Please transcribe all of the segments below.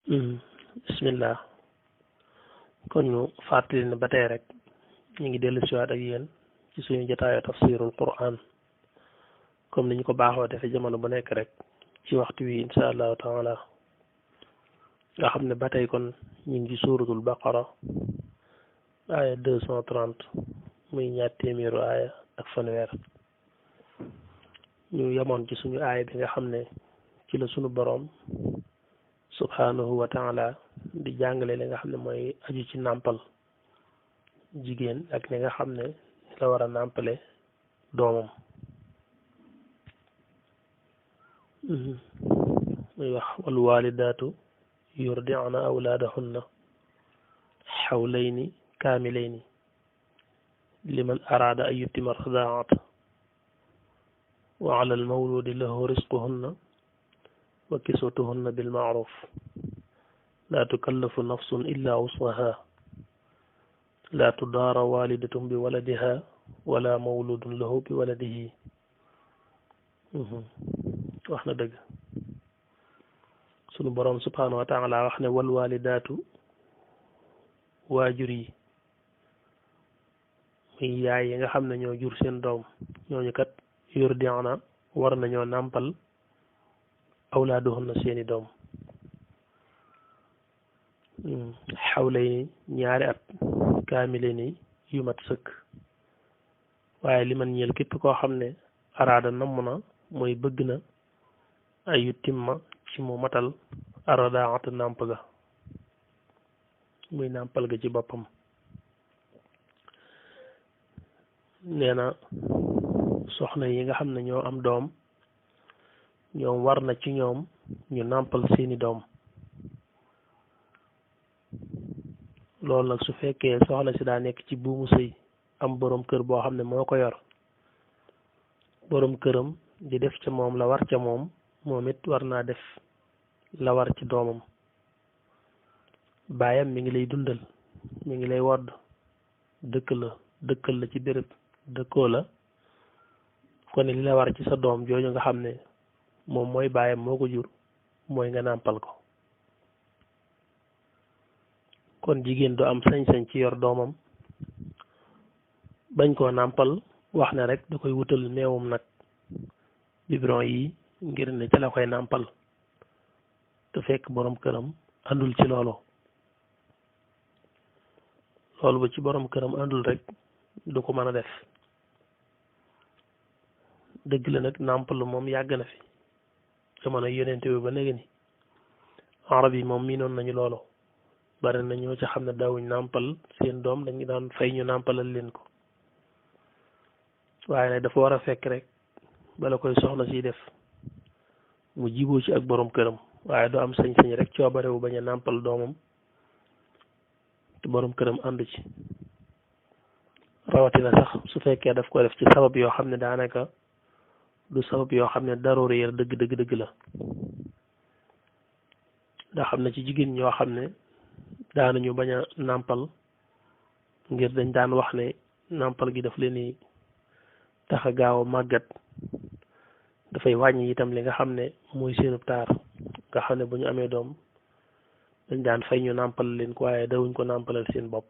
bismillah kon ñu fàttali ne ba tey rek ñu ngi dellu siwaat ak yéen ci suñu jotaayu tafsirul Qur'an comme ni ñu ko baaxoo defee jamono bu nekk rek ci waxtu wi insha allahu taala nga xam ne ba tey kon ñu ngi ci suuratul baqara aaya 230 muy ñaar téeméeru aaya ak fanweer ñu yemoon ci suñu aaya bi nga xam ne ci la suñu boroom subhanahu wa taala di jàngale li nga xam ne mooy aju ci nàmpal jigéen ak li nga xam ne la war a nàmpale doomam muy wax wal walidaatu yurdi'na awlaadahunna xawlayni kaamilayni liman araada an yutima radaa'ata wa ala almawludi lahu risquhunna wa kiswatuhunna bil ma'ruf laa tukallafu nafsun illaa wus'ahaa laa tudaara waalidatun bi waladihaa wala mawludun lahu bi waladihi wax na dëgg sunu boroom subhaanahu wa taala wax ne wal waalidaatu waajur yi muy yaay yi nga xam ne ñoo jur seen doom ñooñu kat yurdi'na war nañoo nàmpal awlaaduhunna seeni doom xawlayni ñaari at kaamilayni yu mat sëkk waaye li man ñeel képp koo xam ne araada namm na mooy bëgg na ay yu timma ci mu matal aradaata nàmp ga muy nàmpal ga ci boppam nee na soxna yi nga xam ne ñoo am doom ñoom war na ci ñoom ñu nàmpal seeni doom loolu nag su fekkee soxna si daa nekk ci buumu sëy am boroom kër boo xam ne moo ko yor boroom këram di def ca moom la war ca moom moom it war naa def la war ci doomam baayam mi ngi lay dundal mi ngi lay wodd dëkkal la ci béréb dëkkoo la kon li la war ci sa doom jooju nga xam ne moom mooy baayam moo ko jur mooy nga nàmpal ko kon jigéen du am sañ-sañ ci yor doomam bañ koo nàmpal wax ne rek da koy wutal meewum nag biberon yi ngir ne ca la koy nàmpal te fekk boroom këram àndul ci loolu bu ci boroom këram àndul rek du ko mën a def dëgg la nag nàmpal moom yàgg na fi jamono yonente bi ba léegi ni arab yi moom miinoon nañu loolu bari na ñoo ci xam ne daawuñ nàmpal seen doom dañu daan fay ñu nàmpalal leen ko waaye nag dafa war a fekk rek bala koy soxna si def mu jiboo ci ak boroom këram waaye du am sañ-sañ rek coobarewu bañ a nàmpal doomam te boroom këram ànd ci rawatina sax su fekkee daf ko def ci sabab yoo xam ne daanaka du sabab yoo xam ne daroori yar dëgg la daa xam ne ci jigéen ñoo xam ne daanañu bañ a nàmpal ngir dañ daan wax ne nàmpal gi daf leen di tax a gaaw a màggat dafay wàññi itam li nga xam ne mooy seenub taar nga xam ne bu ñu amee doom dañ daan fay ñu nàmpal leen ko waaye dawuñ ko nàmpalal seen bopp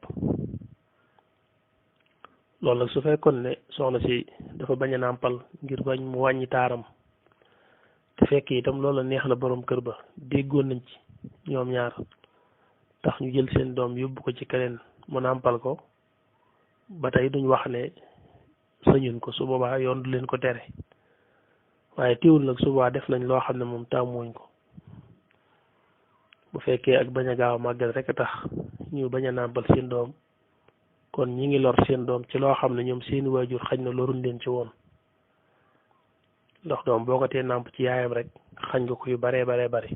loolu nag su fekkoon ne soxna si dafa bañ a nàmpal ngir bañ mu wàññi taaram te fekk itam loolu neex na boroom kër ba déggoon nañ ci ñoom ñaar tax ñu jël seen doom yóbbu ko ci keneen mu nàmpal ko ba tey duñ wax ne sañun ko su boobaa yoon du leen ko tere waaye teewul nag su boobaa def nañ loo xam ne moom tàmmuwuñ ko bu fekkee ak bañ a gaaw a màggal rek a tax ñu bañ a nàmpal seen doom kon ñi ngi lor seen doom ci loo xam ne ñoom seeni waajur xañ na loruñ leen ci woon ndax doom boo ko tee nàmp ci yaayam rek xañ nga ko yu baree bari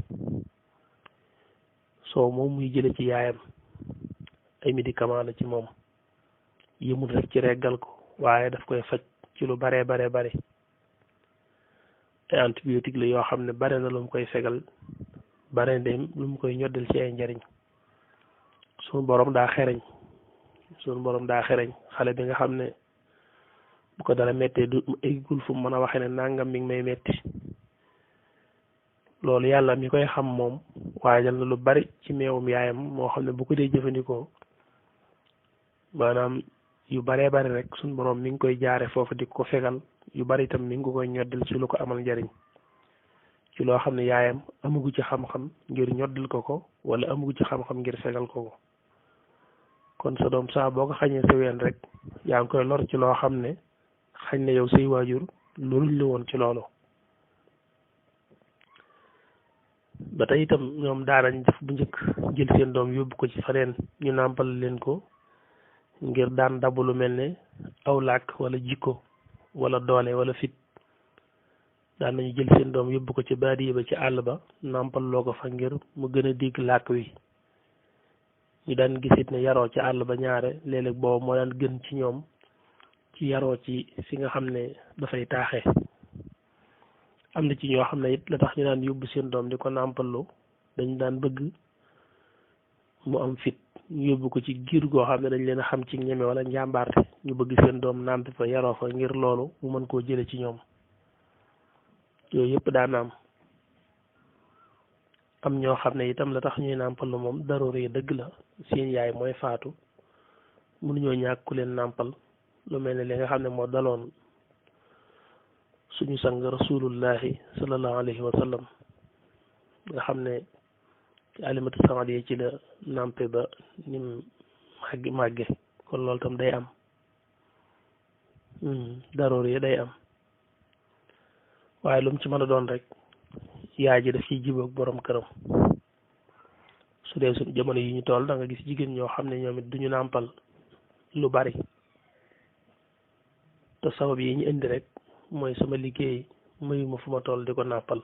soo moom muy jële ci yaayam ay médicament la ci moom yëmul rek ci reggal ko waaye daf koy faj ci lu baree bari ay antibiotique la yoo xam ne bare na lu mu koy fegal bare ndem lu mu koy ñoddal ci ay njariñ sunu borom daa xereñ xale bi nga xam ne bu ko dara méttee du eggul fu mu mën a waxee ne nangam mi ngi may metti loolu yàlla mi koy xam moom waajal na lu bari ci meewum yaayam moo xam ne bu ko dee jëfandikoo maanaam yu baree bari rek suñ borom mi ngi koy jaare foofu di ko fegal yu bari itam mi ngi ko koy ñoddil ci lu ko amal njariñ ci loo xam ne yaayam amugu ci xam-xam ngir ñoddil ko wala amugu ci xam-xam ngir fegal ko kon sa doom saa boo ko xañee sa ween rek yaa ngi koy lor ci loo xam ne xañ na yow say waajur loruñ la woon ci loolu ba tey itam ñoom daanañ def bu njëkk jël seen doom yóbbu ko ci faneen ñu nàmpal leen ko ngir daan dabu lu mel ne aw làkk wala jikko wala doole wala fit daan nañu jël seen doom yóbbu ko ci baadiya ba ci àll ba nàmpal loo ko fa ngir mu gën a dégg làkk wi ñu daan gisit ne yaroo ci àll ba ñaare léeg-léeg boobu moo daan gën ci ñoom ci yaroo ci fi nga xam ne dafay taaxee am na ci ñoo xam ne it la tax ñu daan yóbbu seen doom di ko nàmpallu dañ daan bëgg mu am fit ñu yóbbu ko ci giir goo xam ne dañ leen a xam ci ñeme wala njàmbaarte ñu bëgg seen doom nàmpi fa yaroo fa ngir loolu mu mën koo jële ci ñoom yooyu yëpp daan am ñoo xam ne itam la tax ñuy nàmpal moom daroore yi dëgg la seen yaay mooy faatu mënuñoo ñàkk ku leen nàmpal lu mel ne li nga xam ne moo daloon suñu sang rasulullahi sallallahu alayhi wa sallam nga xam ne ci alimatu saad yi ci la nàmpe ba nim màgge kon loolu tam day am daroore yi day am waaye lu mu ci mën a doon rek yaay ji daf ciy jiboog borom këram su dee suñ jamono yi ñu toll da nga gis jigéen ñoo xam ne ñoom it duñu nàmpal lu bari te sabab yi ñu indi rek mooy sama liggéey mayuma fu ma toll di ko nàmpal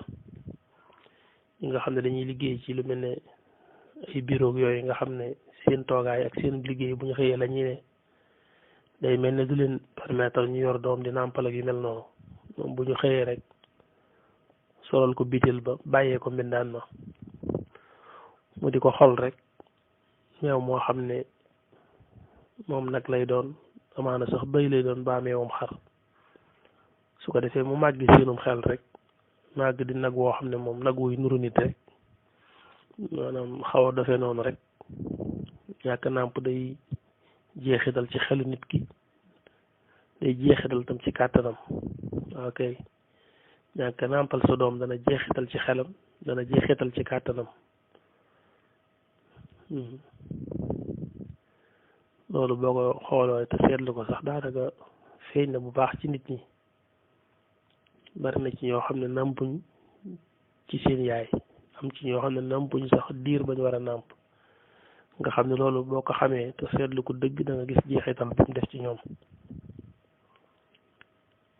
ñi nga xam ne dañuy liggéey ci lu mel ne ay bureau yooyu nga xam ne seen toogaay ak seen liggéey bu ñu xëyee la ñuy ne day mel ne du leen permettre ñu yor doom di nàmpal ak yu mel noonu moom bu ñu xëyee rek solal ko bitil ba bàyyee ko mbindaan ma mu di ko xol rek meew moo xam ne moom nag lay doon amaana sax bëy lay doon baa meewum xar su ko defee mu màggi seenum xel rek màgg di nag woo xam ne moom nag wuy nuru nit rek maanaam xaw a defee noonu rek ñàkk nàmp day jeexital ci xelu nit ki day jeexital tam ci kàttanam ok ñàkk nàmpal sa doom dana jeexital ci xelam dana jeexital ci kàttanam loolu boo ko xooloo te seetlu ko sax daanaka feeñ na bu baax ci nit ñi bari na ci ñoo xam ne nàmpuñ ci seen yaay am ci ñoo xam ne nàmpuñ sax diir bañ war a nàmp nga xam ne loolu boo ko xamee te seetlu ko dëgg da nga gis jeexital bu mu def ci ñoom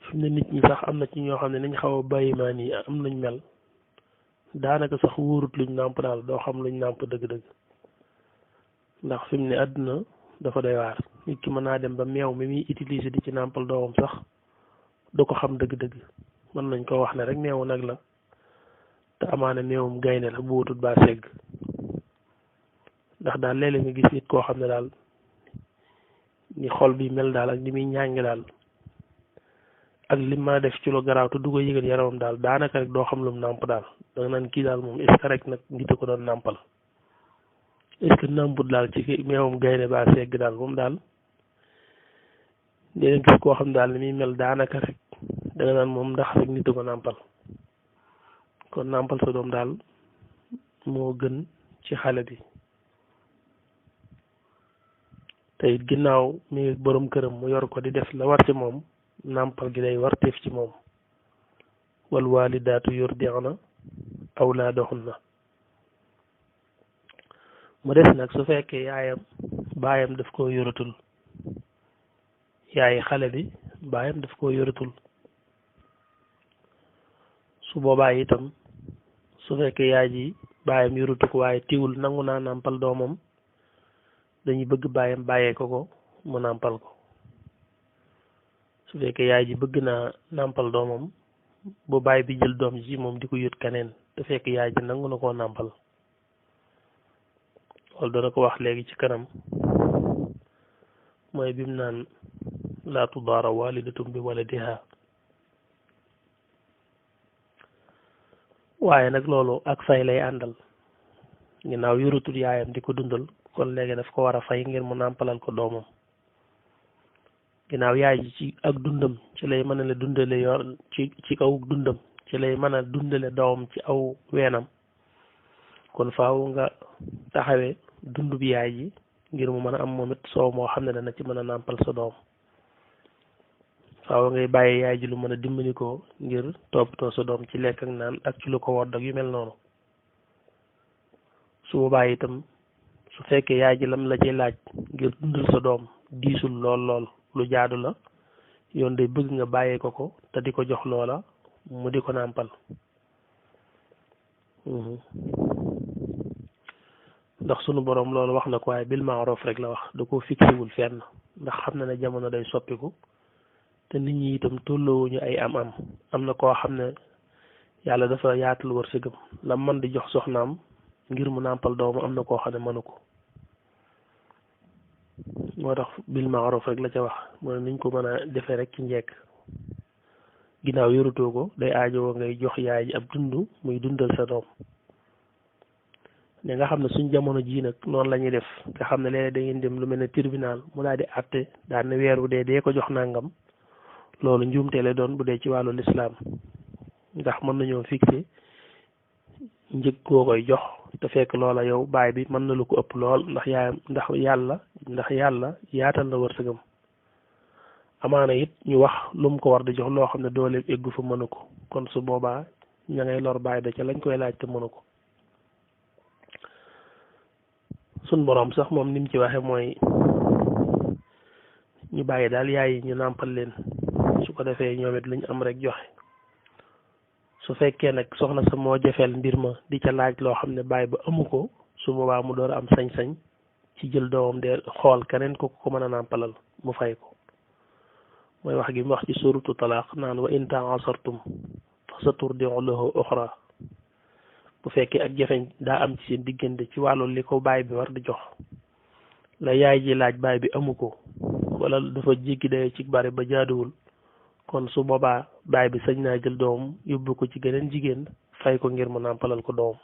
fi mu ne nit ñi sax am na ci ñoo xam ne nañ xaw a bàyyi maa nii am nañ mel daanaka sax wóorut luñ nàmp daal doo xam luñ nàmp dëgg-dëgg ndax fi mu ne àdduna dafa doy waar nit ki mën naa dem ba meew mi muy utiliser di ci nàmpal doomam sax du ko xam dëgg-dëgg mën nañ ko wax ne rek meewu nag la te amaana meewum gaynde la bu wutut baa segg ndax daal léeg-léeg nga gis nit koo xam ne daal ni xol bi mel daal ak ni muy ñàngi daal ak lim ma def ci lu garaaw te du ko yëgal yaramam daal daanaka rek doo xam lu mu nàmp daal da nga naan kii daal moom est-ce que rek nag nit a ko doon nàmpal est-ce que nàmput daal ci meewum gaynde baa segg daal moom daal dinañ gis koo xam daal ni muy mel daanaka rek da nga naan moom ndax rek nit a ko nàmpal kon nàmpal sa doom daal moo gën ci xale bi te it ginnaaw mi borom këram mu yor ko di def la war ci moom nàmpal gi day warteef ci moom wal walidaatu yurdi'na awlaadahunna mu des nag su fekkee yaayam baayam daf koo yoratul yaayi xale bi baayam daf koo yoratul su boobaa itam su fekkee yaay ji baayam yoratu ko waaye tiwul nangu naa nàmpal doomam dañuy bëgg baayam bàyyee ko mu nàmpal ko su fekkee yaay ji bëgg naa nàmpal doomam bu baay bi jël doom ji moom di ko yót keneen te fekk yaay ji nangu na koo nàmpal loolu dana ko wax léegi ci kanam mooy bim naan laa tudaara walidatum bi waladiha waaye nag loolu ak fay lay àndal ginnaaw yorutul yaayam di ko dundal kon léegi daf ko war a fay ngir mu nàmpalal ko doomam ginnaaw yaay ji ci ak dundam ci lay mën a la dundale yor ci kaw dundam ci lay mën a dundale doomam ci aw weenam kon faaw nga taxawee dund bi yaay ji ngir mu mën a am moom it soow moo xam ne dana ci mën a nàmpal sa doom faaw ngay bàyyi yaay ji lu mën a dimbali ko ngir toppatoo sa doom ci lekk ak naan ak ci lu ko wodd ak yu mel noonu su boobaa itam su fekkee yaay ji lam la ci laaj ngir dundal sa doom diisul lool lool lu jaadu la yoon day bëgg nga bàyyee ko ko te di ko jox loola mu di ko nàmpal ndax sunu boroom loolu wax na ko waaye bil ma'ruf rek la wax da koo fixéwul fenn ndax xam na ne jamono day soppiku te nit ñi itam tolloowuñu ay am na koo xam ne yàlla dafa yaatal wërsëgam la man di jox soxnaam ngir mu nàmpal doomu am na koo xam ne mënu ko moo tax bil ma'ruf rek la ca wax mooy niñ ko mën a defee rek ci njekk ginnaaw yorutoo ko day aajowoo ngay jox yaay ji ab dund muy dundal sa doom ne nga xam ne suñ jamono jii nag noonu la ñuy def nga xam ne léeg-léeg da ngeen dem lu mel ne tribunal mu daal di àtte daal ne weer wu dee ko jox nangam loolu njuumte la doon bu dee ci wàllu lislaam ndax mën nañoo fixé njëg koo koy jox te fekk loola yow baay bi mën na lu ko ëpp lool ndax yàlla yaatal na wërsëgam amaana it ñu wax lu mu ko war di jox loo xam ne doole eggu fa mënu ko kon su boobaa ña ngay lor baay ba ca lañ koy laaj te mënu ko sun boroom sax moom ni mu ci waxe mooy ñu bàyyi daal yaay ñu nàmpal leen su ko defee ñoom it luñ am rek joxe su fekkee nag soxna sa moo jafeel mbir ma di ca laaj loo xam ne baay ba amu ko su boobaa mu door a am sañ-sañ ci jël doomam de xool keneen ko mën a nàmpalal mu fay ko mooy wax gi mu wax ci suuratu talaaq naan wa in ta'asartum fa saturdi'u lahu uxra bu fekkee ak jafeñ daa am ci seen diggante ci wàllu li ko baay bi war di jox la yaay ji laaj baay bi amu ko wala dafa jéggi day ci bari ba jaaduwul kon su boobaa baay bi sañ naa jël doom yóbbu ko ci geneen jigéen fay ko ngir mu nàmpalal ko doom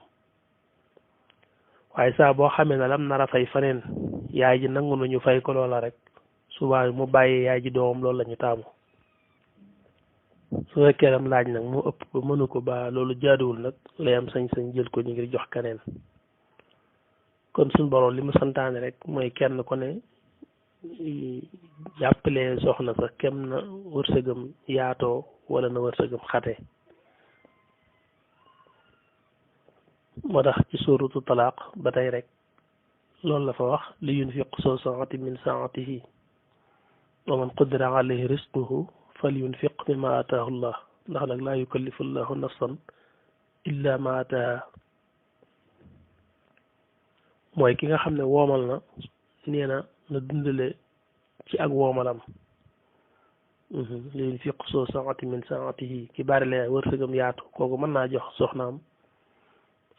waaye saa boo xamee ne lam nar a fay faneen yaay ji nangu nañu fay ko loola rek subaa mu bàyyi yaay ji doomam loolu la ñu taamu su fekkee lam laaj nag mu ëpp ba mënu ko ba loolu jaaduwul nag lay am sañ-sañ jël ko ñu ngir jox keneen kon suñ boroom li mu santaane rek mooy kenn ko ne jàppale soxna sa kem na wërsëgam yaatoo wala na wërsëgam xate moo tax ci suuratu talaaq ba tey rek loolu la fa wax li yunfiq soo saati min saatihi wa man qudira alayhi rizquhu fal yunfiq mimma ataahu llah ndax nag laa yukallifu llahu nafsan illa ma ataaha mooy ki nga xam ne woomal na nee na dundale ci ak woomalam li yunfiq soo saati min saatihi ki bari la wërsëgam yaatu kooku mën naa jox soxnaam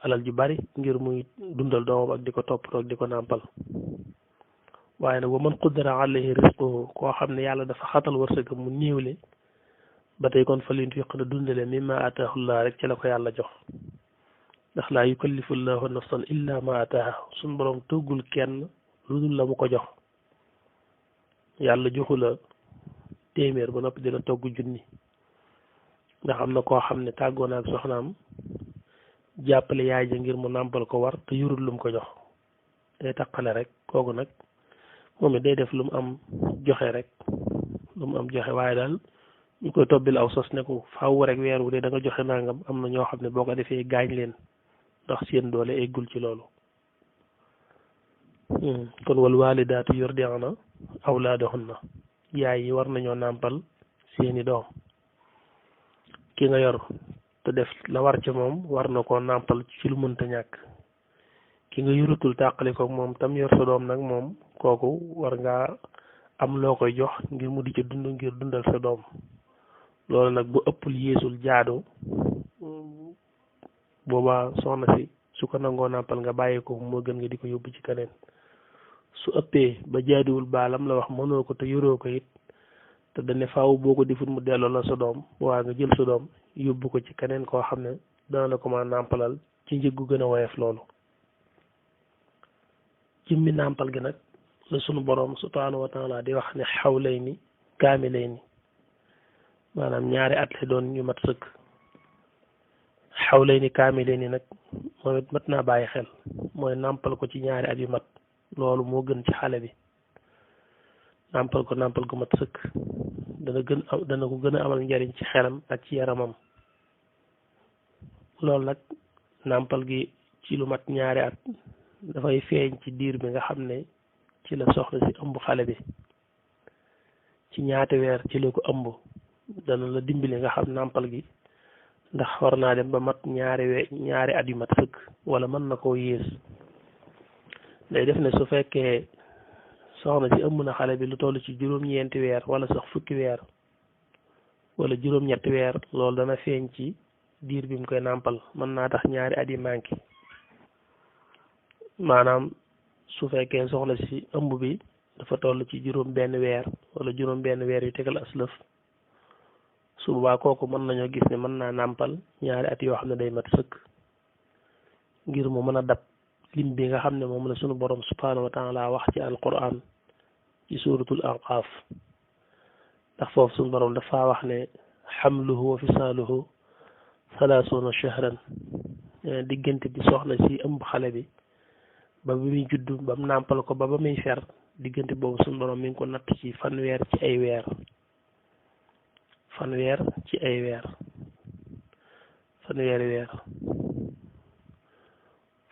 alal ju bari ngir muy dundal doomam ak di ko toppatoo ak di ko nàmpal waaye nag wa man qudira alayhi rizquhu koo xam ne yàlla dafa xatal wërsëgam mu néewle ba tey kon fa yunfiq na dundale mimma ataahu llah rek ci la ko yàlla jox ndax laa yukallifu llahu nafsan illa ma ataaha suñ boroom toggul kenn lu dul la mu ko jox yàlla joxu la téeméer ba noppi dina togg junni ndax am na koo xam ne tàggoo na ak soxnaam jàppale yaay ja ngir mu nàmpal ko war te yurul lu mu ko jox day taqale rek kooku nag moom it day def lu mu am joxe rek lu mu am joxe waaye daal ñu koy tobbil aw sos ne ko faaw rek weer wu dee da nga joxe nangam am na ñoo xam ne boo ko defee gaañ leen ndax seen doole eggul ci loolu kon wal waalidaatu yurdi'na awlaadahunna yaay yi war nañoo nàmpal seeni doom ki nga yor te def la war ca moom war na koo nàmpal ci lu mënta ñàkk ki nga yurutul tàqali ko moom tam yor sa doom nag moom kooku war ngaa am loo koy jox ngir mu di ca dund ngir dundal sa doom loolu nag bu ëppul yéesul jaadu boobaa soxna si su ko nangoo nàmpal nga bàyyi ko moo gën nga di ko yóbbu ci keneen su ëppee ba jaaduwul baalam la wax mënoo ko te yoroo ko it te dane faaw boo ko defut mu delloo la sa doom waa nga jël sa doom yóbbu ko ci keneen koo xam ne dana la ko mën a nàmpalal ci njëg gu gën a woyof loolu. jëmmi nàmpal gi nag la sunu borom subhaanahu wa taala di wax ne xawlayni kaamilayni maanaam ñaari at la doon ñu mat sëkk. xawlayni kaamilayni nag moom it mat naa bàyyi xel mooy nàmpal ko ci ñaari at yu mat loolu moo gën ci xale bi. nàmpal gu mat sëkk dana ko gën a amal njariñ ci xelam ak ci yaramam. loolu nag nàmpal gi ci lu mat ñaari at dafay feeñ ci diir bi nga xam ne ci la soxna si ëmb xale bi ci ñaati weer ci la ko ëmb dana la dimbali nga xam nàmpal gi ndax war naa dem ba mat ñaari at yu mat sëkk wala mën na koo yées. day def ne su fekkee soxna si ëmb na xale bi lu toll ci juróom-ñeenti weer wala sax fukki weer wala juróom-ñetti weer loolu dana feeñ ci diir bi mu koy nàmpal mën naa tax ñaari at yi manqué. maanaam su fekkee soxna si ëmb bi dafa toll ci juróom benn weer wala juróom benn weer yu tegal aslëf su boobaa kooku mën nañoo gis ne mën naa nàmpal ñaari at yoo xam ne day mat sëkk ngir mu mën a dab lim bi nga xam ne moom la sunu borom subhaanahu wa taala wax ci alquran ci suratul Ahqaaf ndax foofu sunu borom dafa wax ne xamluhu wa fisaaluhu salaasuuna shahran diggante bi soxna si ëmb xale bi ba muy juddu ba mu nàmpal ko ba muy fer diggante boobu sunu borom mi ngi ko natt ci fanweer ci ay weer.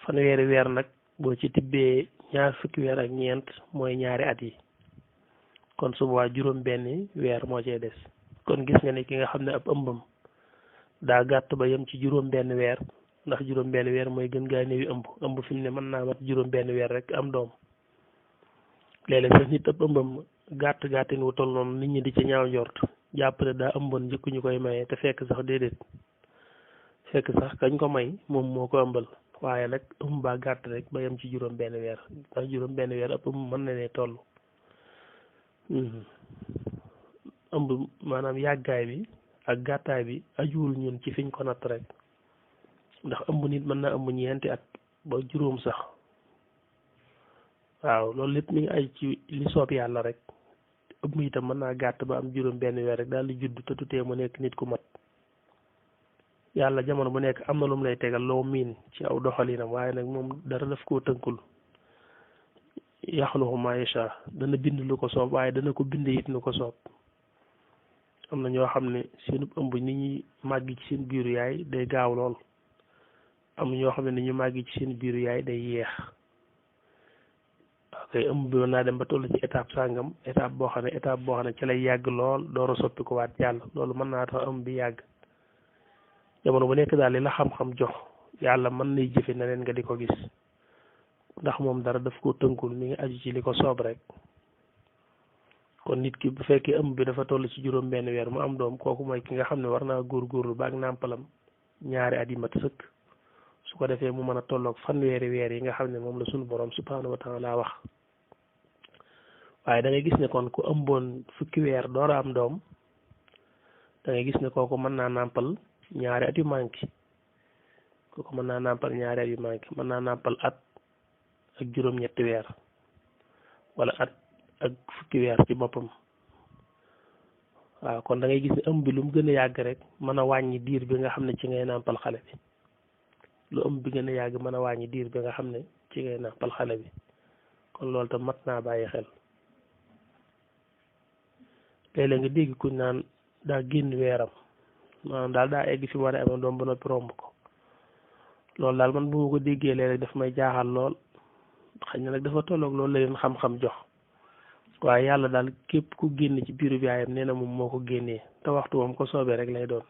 fanweeri weer nag boo ci tibbee ñaar fukki weer ak ñeent mooy ñaari at yi kon su boobaa juróom benni weer moo cee des kon gis nga ne ki nga xam ne ab ëmbam daa gàtt ba yem ci juróom benn weer ndax juróom benn weer mooy gën gaa néewi ëmb fi mu ne mën naa mat juróom benn weer rek am doom léeg-léeg sax nit ab ëmbam gàttin wu toll noonu nit ñi di ci ñaaw njort jàpp ne daa ëmboon njëkk ñu koy maye te fekk sax déedéet fekk sax kañ ko may moom moo ko ëmbal waaye nag ëmb baa gàtt rek ba yem ci juróom benn weer ndax juróom benn weer ëpp ëmb mën na ne toll. ëmb maanaam yàggaay bi ak gàttaay bi ajuwul ñun ci fiñ ko natt rek ndax ëmb nit mën na ëmb ñeenti at ba juróom sax waaw loolu lépp mi ngi ay ci li soob yàlla rek. ëmb itam mën naa gàtt ba am juróom benn weer rek daal di judd te tutee mu nekk nit ku mat yàlla jamono bu nekk am na lu mu lay tegal loo miin ci aw doxalinam waaye nag moom dara daf koo tënkul yaxluqu maa yashaa dana bind lu ko soob waaye dana ko bind it nu ko soob. am na ñoo xam ne seen ëmb ni ñuy màgg ci seen biiru yaay day gaaw lool am na ñoo xam ne ni ñu màgg ci seen biiru yaay day yeex. kay ëmb bi mën naa dem ba toll ci étape sàngam étape boo xam ne ci lay yàgg lool door a soppi ko waat jàll loolu mën naa tax ëmb bi yàgg. jamono bu nekk daal li la xam-xam jox yàlla mën nay jëfe na leen nga di ko gis ndax moom dara daf ko tënkul mi ngi aju ci li ko soob rek. kon nit ki bu fekkee ëmb bi dafa toll ci juróom benn weer mu am doom kooku mooy ki nga xam ne war naa góorgóorlu ba ak nàmpalam ñaari at yi mat sëkk su ko defee mu mën a tolloog fanweeri weer yi nga xam ne moom la sunu borom subhaanahu wa taala wax. waaye da ngay gis ne kon ku ëmboon fukki weer door a am doom da ngay gis ne kooku mën naa nàmpal ñaari at yu manqué mën naa nàmpal at ak juróom-ñetti weer wala at ak fukki weer ci boppam. waaw kon da ngay gis ne ëmb bi lu mu gën a yàgg rek mën a wàññi diir bi nga xam ne ci ngay nàmpal xale bi lu ëmb bi gën a yàgg mën a wàññi diir bi nga xam ne ci ngay nàmpal xale bi kon loolu tam mat naa bàyyi xel. léeg-léeg nga dégg kuñ naan daa génn weeram maanaam daal daa egg fi war a amee doom ba noppi romb ko loolu daal man bu ma ko déggee léeg-léeg daf may jaaxal lool xëy na nag dafa tolloog loolu la leen xam-xam jox waaye yàlla daal képp ku génn ci biiru bi yaayam nee na moom moo ko génnee te waxtu moom ko soobee rek lay doon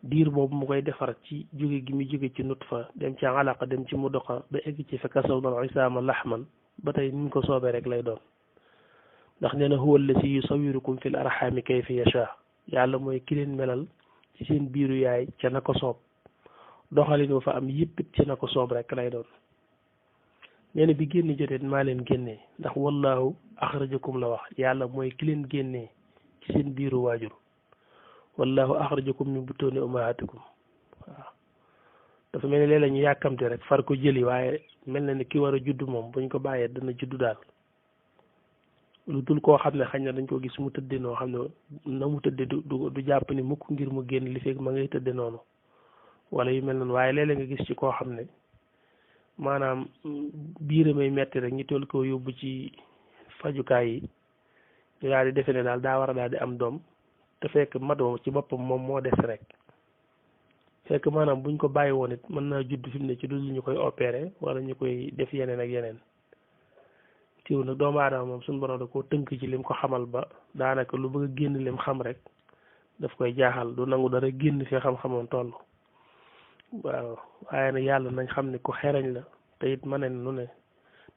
diir boobu mu koy defar ci jóge gi mu jóge ci nutfa dem ci alaqa dem ci mudoqa ba egg ci fa kasawna isaama laxman ba tey ni mu ko soobee rek lay doon. ndax nee na huwa allasi yusawirukum fil arxaami kayfa yasha yàlla mooy ki leen melal ci seen biiru yaay ca na ko soob doxalin fa am yëpp ci na ko soob rek lay doon. nee na bi génn jotee maa leen génnee ndax wallahu axrajakum la wax yàlla mooy ki leen génnee ci seen biiru waajur wallahu axrajakum min butooni ummahatikum waaw dafa mel ni léeg-léeg ñu yàkkamte rek far ko jëli waaye mel na ni ki war a judd moom buñ ko bàyyee dana judd daal lu dul koo xam ne xañ na dañ ko gis mu tëdde noo xam ne na mu tëdde du jàpp ni mukk ngir mu génn li fekk ma ngay tëdde noonu wala yu mel noonu waaye léeg-léeg nga gis ci koo xam ne maanaam biiramay metti rek ñu toll ko yóbbu ci fajukaay yi ñu daal di defe ne daal daa war a daal di am doom te fekk matoo ci boppam moom moo des rek fekk maanaam buñ ko bàyyi woon it mën naa judd fi mu ne ci dul ñu koy opéré wala ñu koy def yeneen ak yeneen tiw nag doomu aadama moom suñu borom da koo tënk ci lim ko xamal ba daanaka lu bëgg a génn lim xam rek daf koy jaaxal du nangu dara génn fi xam-xamoon toll waaw waaye nag yàlla nañ xam ne ku xereñ la te it mane nu ne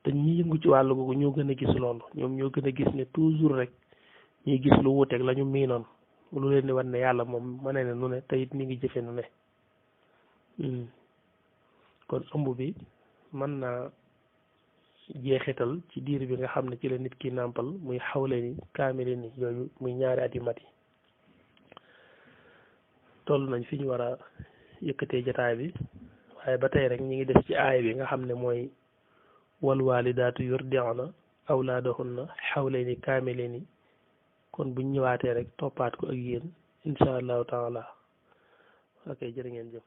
te ñi yëngu ci wàllu googu ñoo gën a gis loolu ñoom ñoo gën a gis ne toujours rek ñuy gis lu wuteeg la ñu miinoon lu leen di wan ne yàlla moom mane ne nu ne te it mi ngi jëfe nu ne kon ëmb bi mën naa jeexital ci diir bi nga xam ne ci la nit ki nàmpal muy xawle ni kaamile ni yooyu muy ñaari at yu mat yi toll nañ fi ñu war a yëkkatee jataay bi waaye ba tey rek ñi ngi def ci aaya bi nga xam ne mooy wal waalidaatu yurdi'na awlaadahunna xawlayni kaamilayni kon buñ ñëwaatee rek toppaat ko ak yéen insha allahu taala ok jërë ngeen jëf